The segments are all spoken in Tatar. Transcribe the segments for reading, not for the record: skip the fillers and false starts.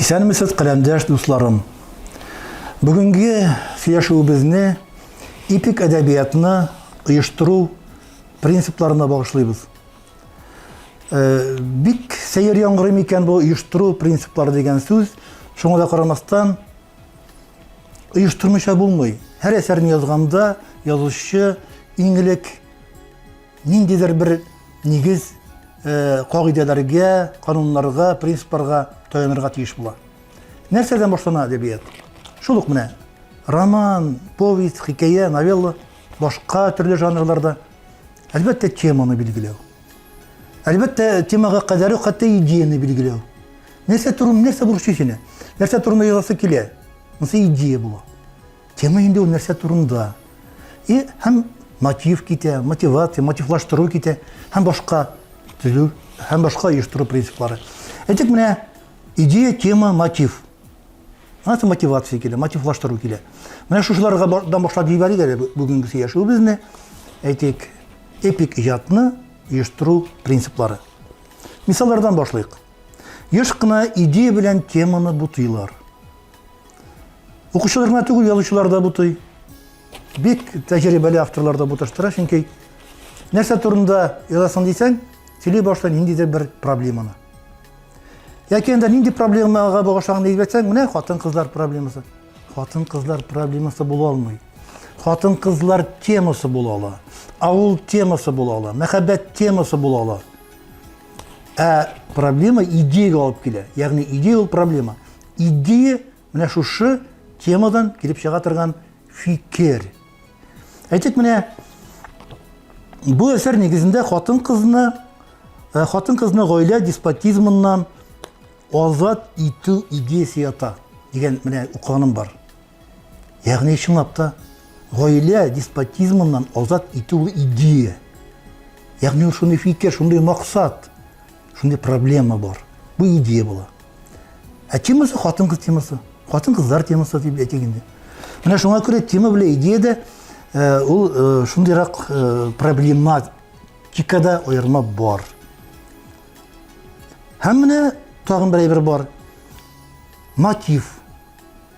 Исәнмесез, каләмдәш дусларым. Бүгенге сөйләшүебезне эпик әдәбиятны оештыру принципларына багышлыйбыз. Э, бик сәер яңгырый микән бу оештыру принциплары дигән сүз. Шуңа да карамастан, оештырмыйча булмый. Һәр әсәрне язганда язучы иң элек ниндидер бер нигез э, кагыйдәләргә, кануннарга, принципларга таянырга тиеш була. Нәрсәдән башлана әдәбият? Шул ук менә роман, повесть, хикәя, новелла, башка төрле жанрларда. Әлбәттә, теманы билгеләү. Әлбәттә, темага кадәр үк хәтта идеяне билгеләү. Нәрсә турында, нәрсә борчый сине? Нәрсә турында язасы килә? Монысы идея була. Тема инде ул нәрсә турында. И һәм мотив китә, мотивация, мотивлаштыру китә һәм башка төзү һәм башка оештыру принциплары. Әйтик, менә идея, тема, мотив. Анысы мотивация килә, мотивлаштыру килә. Менә шушыларга дан башлап җибәрик әле бүгенге сөйләшүебезне. Әйтик, эпик иҗатны оештыру принциплары. Мисаллардан башлыйк. Еш кына идея белән теманы бутыйлар. Укучылар гына түгел, язучылар да бутый. Бик тәҗрибәле авторлар да буташтыра, чөнки нәрсә турында язасың дисәң, сөйли башлый ниндидер бер проблеманы. Яки инде нинди проблемага багышлаган дип әйтсәң, менә хатын-кызлар проблемасы. Хатын-кызлар проблемасы була алмый. Хатын-кызлар темасы була ала. Авыл темасы була ала, мәхәббәт темасы була ала. Ә проблема идеягә алып килә. Ягъни идея ул проблема. Идея менә шушы темадан килеп чыга торган фикер. Әйтик, менә бу әсәр нигезендә хатын-кызны э, хатын-кызны гаилә деспотизмыннан азат итү идеясе ята дигән менә укыганым бар. Ягъни чынлап та гаилә деспотизмыннан азат итү ул идея. Ягъни ул шундый фикер, шундый максат. Шундый проблема бар. Бу идея була. Ә темасы хатын-кыз темасы. Хатын-кызлар темасы дип әйтик инде. Менә шуңа күрә тема белән идея дә э, ул э, шундыйрак э, проблематикада аерма бар. Һәм менә тагын бер әйбер бар. Мотив.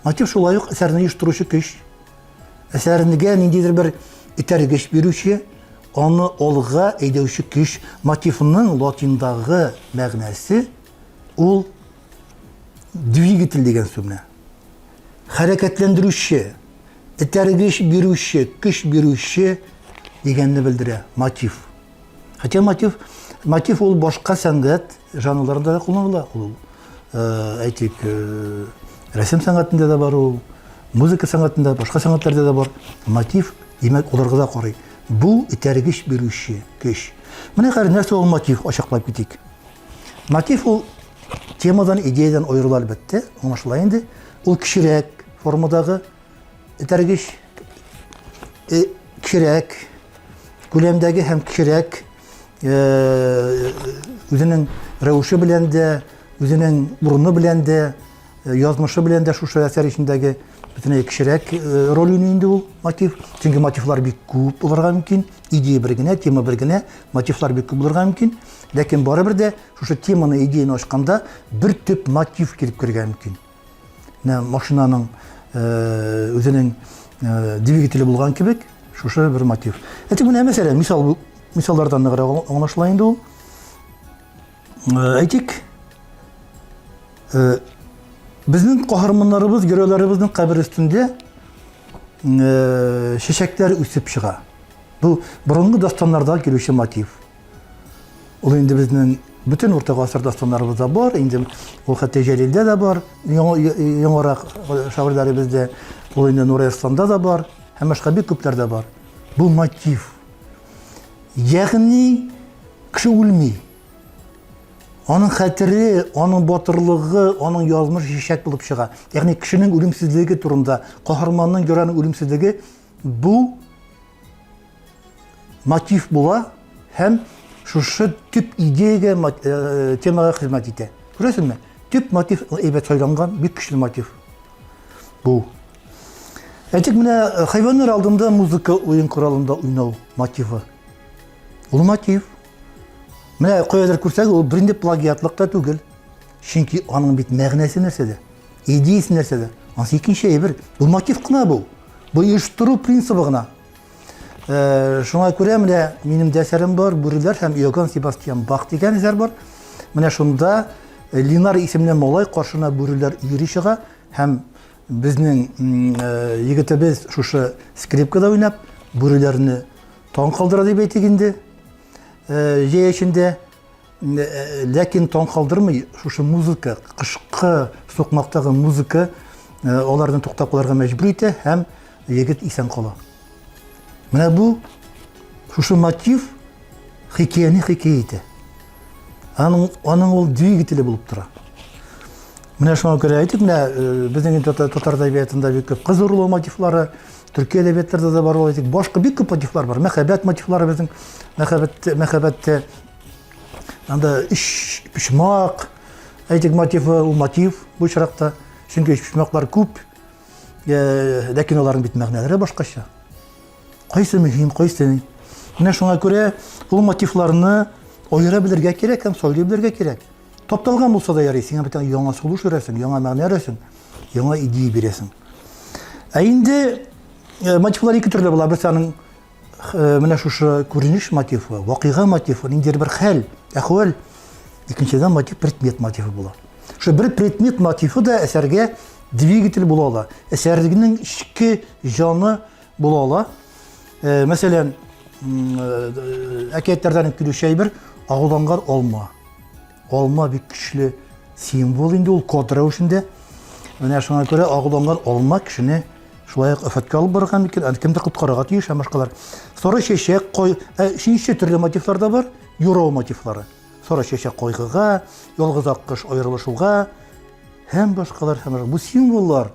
Мотив шулай ук әсәрне оештыручы көч. Әсәргә ниндидер бер этәргеч бирүче, аны алга әйдәүче көч. Мотивның латиндагы мәгънәсе ул двигатель дигән сүз менә. Хәрәкәтләндерүче, этәргеч бирүче, көч бирүче дигәнне белдерә мотив. Хотя мотив, мотив ул башка сәнгать жанрларында да кулланыла. Ул, э, әйтик, э, рәсем сәнгатендә дә бар ул, музыка сәнгатендә, башка сәнгатьләрдә дә бар. Мотив, димәк, аларга да карый. Бу этәргеч бирүче көч. Менә хәзер нәрсә ул мотив, ачыклап китик. Мотив ул темадан, идеядан аерыла әлбәттә, аңлашыла инде. Ул кечерәк формадагы этәргеч, э, кечерәк күләмдәге һәм кечерәк э, үзенең рәвеше белән дә, үзенең урыны белән дә, э, язмышы белән дә шушы әсәр эчендәге бөтенләй кечерәк э, роль уйный инде ул мотив. Чөнки мотивлар бик күп булырга мөмкин. Идея бер генә, тема бер генә, мотивлар бик күп булырга мөмкин. Ләкин барыбер дә шушы теманы, идеяне ачканда бер төп мотив килеп керергә мөмкин. Менә машинаның э, үзенең э, двигателе булган кебек, шушы бер мотив. Әйтик, менә мәсәлән, мисал мисаллардан ныграк аңлашыла инде ул. Э, әйтик, безнең каһарманнарыбыз, геройларыбызның кабер өстендә чәчәкләр үсеп чыга. Бу борынгы дастаннардан килүче мотив. Ул инде безнең бөтен урта гасыр дастаннарыбызда бар, инде ул хәтта Җәлилдә дә бар, яңарак шагыйрьләребездә, ул инде Нурай Арсланда да бар, һәм башка бик күпләрдә бар. Бу мотив. Ягъни кеше үлми. Аның хәтере, аның батырлыгы, аның язмышы чәчәк булып чыга. Ягъни кешенең үлемсезлеге турында, каһарманның, героның үлемсезлеге бу мотив була һәм шушы төп идеягә, э, темага хезмәт итә. Күрәсеңме? Төп мотив әйбәт сайланган, бик көчле мотив. Бу. Әйтик, менә э, хайваннар алдында музыка уен коралында уйнау мотивы. Ул мотив. Менә каядыр күрсәк, ул бернинди плагиатлык та түгел. Чөнки аның бит мәгънәсе нәрсәдә? Идеясе нәрсәдә? Ансы икенче әйбер. Бу мотив кына бу. Бу оештыру принцибы гына. Э, шуңа күрә менә минем дә әсәрем бар, Бүреләр һәм Иоганн Себастьян Бах дигән әсәр бар. Менә шунда э, Линар исемле малай каршына бүреләр йөри чыга һәм безнең э, егетебез шушы скрипкада уйнап, бүреләрне таң калдыра дип әйтик инде. Җәй эчендә Ләкин таң калдырмый шушы музыка, кышкы сукмактагы музыка аларны туктап калырга мәҗбүр итә һәм егет исән кала. Менә бу шушы мотив хикәяне хикәя итә. Аның, аның ул двигателе булып тора. Менә шуңа күрә әйтик, менә безнең инде татар әдәбиятында бик күп кыз урлау мотивлары, төрки әдәбиятларда да бар ул әйтик, башка бик күп мотивлар бар. Мәхәббәт мотивлары безнең мәхәббәт мәхәббәттә анда өч почмак әйтик мотивы, ул мотив бу очракта. Чөнки өч почмаклар күп. Ләкин аларның бит мәгънәләре башкача. Кайсы мөһим, кайсы ни. Менә шуңа күрә ул мотивларны аера белергә кирәк һәм сайлый белергә кирәк. Тапталган булса да ярый, сиңа бит яңа сулыш өрәсең, яңа мәгънә өрәсең, яңа идея бирәсең. Ә инде э, мотивлар ике төрле була. Берсе аның э, менә шушы күренеш мотивы, вакыйга мотивы, ниндидер бер хәл, әхвәл. Икенчедән мотив предмет мотивы була. Шул бер предмет мотивы да әсәргә двигатель була ала. Әсәрнең эчке җаны була ала. Э, мәсәлән, э, әкиятләрдән килүче әйбер агуланган алма. Алма бик көчле символ инде ул код рәвешендә. Менә шуңа күрә агуланган алма кешене шулай ук афәткә алып барырга мөмкин, аны кемдер коткарырга тиеш һәм башкалар. Сары чәчәк, кой, ә, өченче төрле мотивлар да бар, юрау мотивлары. Сары чәчәк кайгыга, ялгыз аккош аерылышуга һәм башкалар һәм башкалар. Бу символлар,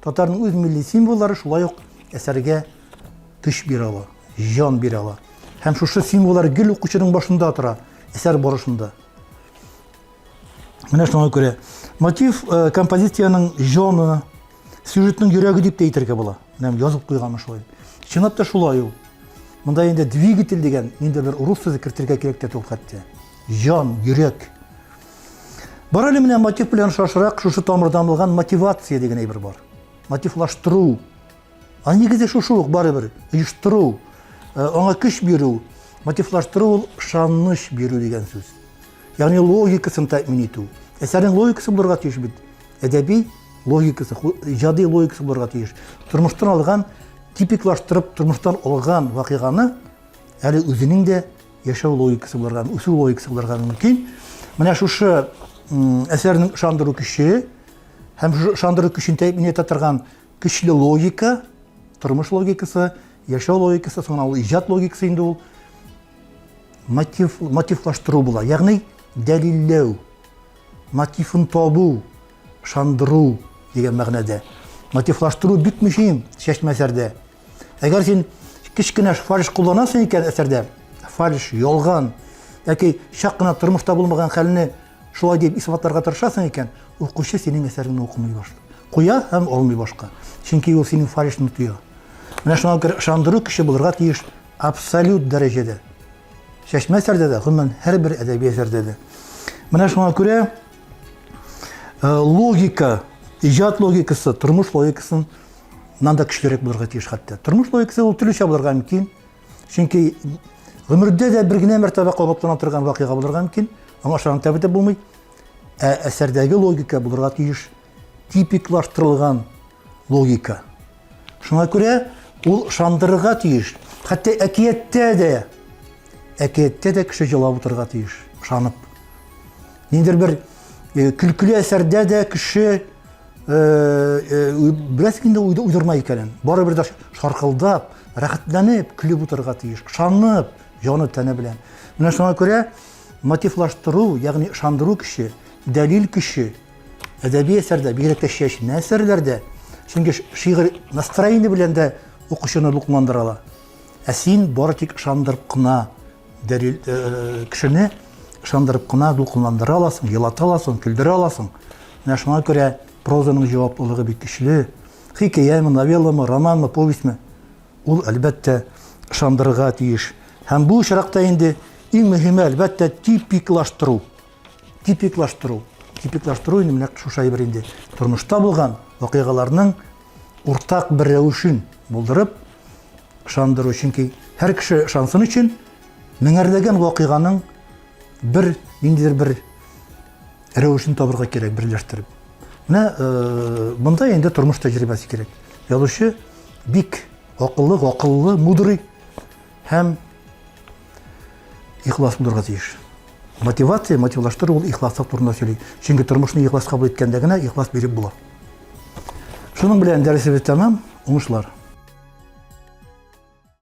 татарның үз милли символлары шулай ук әсәргә көч бирә ала, җан бирә ала. Һәм шушы символлар гел укучының башында тора, әсәр барышында. Менә шуңа күрә мотив э, композициянең җаны, сюжетның йөрәге дип тә әйтергә була. Менә язып куйганмын шулай. Чынлап та шулай ул. Монда инде двигатель дигән инде бер рус сүзе кертергә кирәк тә түгел хәтта. Җан, йөрәк. Бар әле менә мотив белән шашырак шушы тамырдан булган мотивация дигән әйбер бар. Мотивлаштыру. Аның нигезе шушы ук барыбер, оештыру, э, аңа көч бирү, мотивлаштыру ул ышаныч бирү дигән сүз. Ягъни логикасын тәэмин итү. Әсәрнең логикасы булырга тиеш бит. Әдәби логикасы, иҗади логикасы булырга тиеш. Тормыштан алган, типиклаштырып тормыштан алган вакыйганы әле үзенең дә яшәү логикасы булырга, үсү логикасы булырга мөмкин. Менә шушы әсәрнең ышандыру көче һәм шушы ышандыру көчен тәэмин итә торган Көчле логика, тормыш логикасы, яшәү логикасы, соңыннан ул иҗат логикасы инде ул мотив, мотивлаштыру була. Ягъни дәлилләү, мотивын табу, ышандыру дигән мәгънәдә. Мотивлаштыру бик мөһим чәчмә әсәрдә. Әгәр син кечкенә фальш кулланасың икән әсәрдә, фальш, ялган, яки чак кына тормышта булмаган хәлне Шулай дип исбатларга тырышасың икән, укучы синең әсәреңне укымый башлый. Куя һәм алмый башка. Чөнки ул синең фальшны тоя. Менә шуңа күрә ышандыру көче булырга тиеш абсолют дәрәҗәдә. Чәчмә әсәрдә дә, гомумән, һәрбер әдәби әсәрдә дә. Менә шуңа күрә э, логика, иҗат логикасы, тормыш логикасыннан да көчлерәк булырга тиеш хәтта. Тормыш логикасы ул төрлечә булырга мөмкин. Чөнки гомердә дә бер генә мәртәбә кабатлана торган вакыйга булырга мөмкин, аңа ышанып та бетеп булмый. Ә әсәрдәге логика булырга тиеш типиклаштырылган логика. Шуңа күрә ул ышандырырга тиеш. Хәтта әкияттә дә әкияттә дә кеше җылап утырырга тиеш, ышанып. Ниндидер бер э, көлкеле әсәрдә дә кеше беләсең инде уйдырма икәнен. Барыбер дә шаркылдап, рәхәтләнеп көлеп утырырга тиеш, ышанып, җаны тәне белән. Менә шуңа күрә мотивлаштыру, ягъни ышандыру көче, дәлил көче әдәби әсәрдә, бигрәк тә чәчмә әсәрләрдә, чөнки шигырь настроение белән дә укучыны дулкынландыра ала. Ә син бары тик ышандырып кына дәлил э, кешене ышандырып кына дулкынландыра аласың, елата аласың, көлдерә аласың. Менә шуңа күрә прозаның җаваплылыгы бик көчле. Хикәяме, новелламы, романмы, повестьмы, ул, әлбәттә, ышандырырга тиеш. Һәм бу очракта инде иң мөһиме, әлбәттә, типиклаштыру. Типиклаштыру. Типиклаштыру инде менә шушы әйбер инде. Тормышта булган вакыйгаларның уртак бер рәвешен булдырып, ышандыру. Чөнки һәр кеше ышансын өчен меңәрләгән вакыйганың бер ниндидер бер рәвешен табырга кирәк, берләштереп. Менә э, монда инде тормыш тәҗрибәсе кирәк. Язучы бик акыллы, гакыллы, мудрый һәм ихлас булырга тиеш. Мотивация, мотивлаштыру ул ихласлык турында сөйли. Чөнки тормышны ихлас кабул иткәндә генә ихлас биреп була. Шуның белән дәресебез тәмам. Уңышлар!